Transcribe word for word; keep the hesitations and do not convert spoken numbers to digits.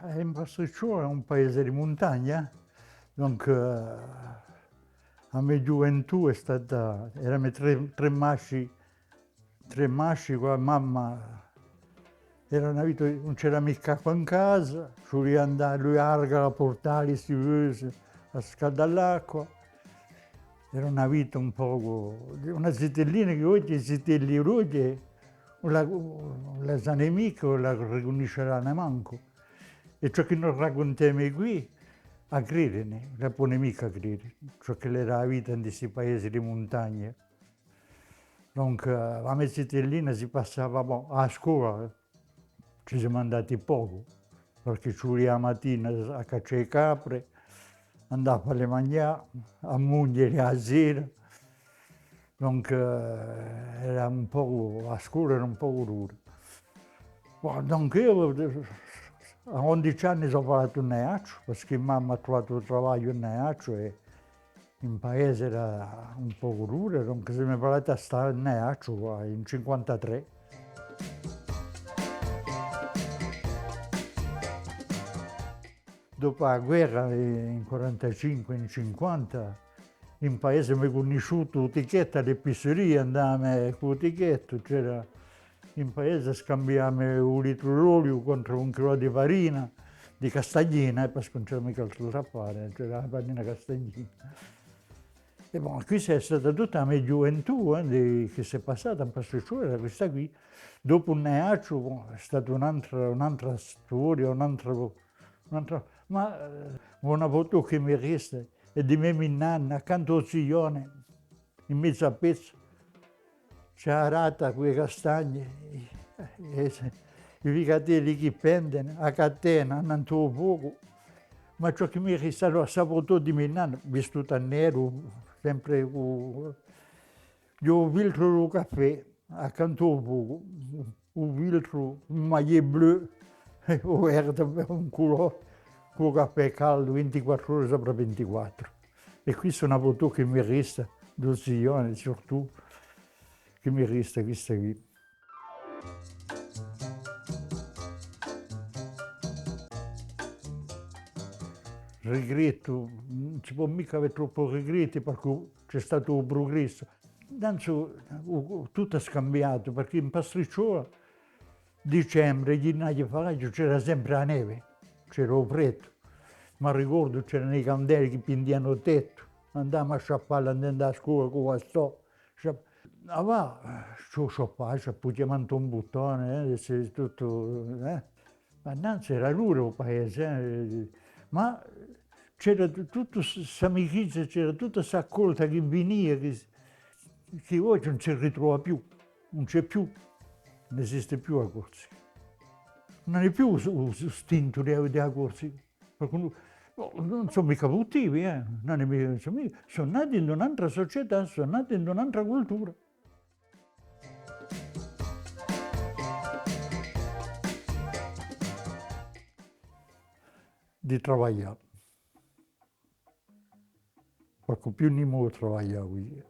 Eh, in Pastricciò hè un paese di muntagna, donc, eh, a me ghjuventù hè stata, eramu trè, trè masci, trè masci cù a mamma, era una vita, ùn c'era micca acqua in casa, ci vulia andà à l'arga, à purtà li, sti cosi, à scaldà l'acqua. Era una vita un pocu, una zitellina chì oghje, i zitelli d'oghje, ùn la, ùn la sanu micca, ùn la ricunnisceranu mancu. È ciò chì no racuntemu quì, a credenu, la ponu micca creda, ciò ch'ella era a vita in sti paesi di muntagna. Donc, eh, a me zitellina si passava, bon, à a scola, eh, ci simu andati pocu, perchè ci vulia a matina à caccià e capre, andà à falli magnà, à munghjeli a sera. Donc, eh, era un pocu, a scola era un pocu dura. Bon, donc eiu, eh, à undeci anni sò falatu in Aiacciu, perchè mamma hà truvatu un travagliu in Aiacciu è in paese era un pocu dura, donc simu falati à stà in Aiacciu quà, in cinquantatrè. Dopu a guerra, in quarantacinque, in cinquanta, in paese m'hè cunnisciutu u ticchettu à l'epiceria, andavamu cù u ticchettu, c'era in paese scambiavamu un litru d'oliu contru un chilò di farina, di castagnina, eh, perchè ùn c'era micca altru da fà, c'era a farina castagnina. È bon, quista hè stata tutta a me ghjuventù, eh, di, chì s'hè passata in Pastricciò, era quista quì. Dopu in Aiacciu, bon, hè stata un'altra, un'altra storia, un'altra, un'altra, ma, eh, una foto chì mi resta, hè di me minnanna, accantu à u ziglione, in mezu à u pezzu, ci hè a rata cù e castagne, è, è i figatelli chì pendenu, a catena, annantu à u focu. Ma ciò chì mi resta, allora, sta foto di me nannu, vistutu à neru, sempre cù, cù u filtru di u caffè, accantu à u focu, u filtru, un maillot bleu, o verde, un culò, cù u caffè caldu, vintiquattru ore sopra vintiquattru. È quista hè una foto chì mi resta, di u ziglione, surtout, chì mi resta, quista quì. Rigrettu, ùn si pò micca avè troppu rigretti, perchè ci hè statu u prugressu. Nanzu, u, u, tuttu hè scambiatu, perchè in Pastricciò, dicembre, ghjinnaghju, febbraghju, c'era sempre a neve, c'era u freddu. M'arricordu, c'eranu i candeli chì pindianu u tettu, andavamu à sciappalli, andendu à a scola cù u bastò. Sciap-, avà, ci vole à sciappà, ci vole à pughjà un buttone, eh, s'è tuttu, eh. Ma nanzu era duru u paese, eh, ma c'era tu-, tutta s-, st'amicizia, c'era tutta st'accolta chì vinia, chì s-, chì oghje ùn si ritrova più, ùn ci hè più, ùn esiste più a Corsica. Ùn hè più u, u, u stintu di, di a Corsica. Qualcunu, nò, ùn sò micca puttivi, eh, ùn hè mi-, ùn sò micca, sò nati in un'altra sucietà, sò nati in un'altra cultura. Di travaglià. Qualcunu più ùn hè micca travaglià quì.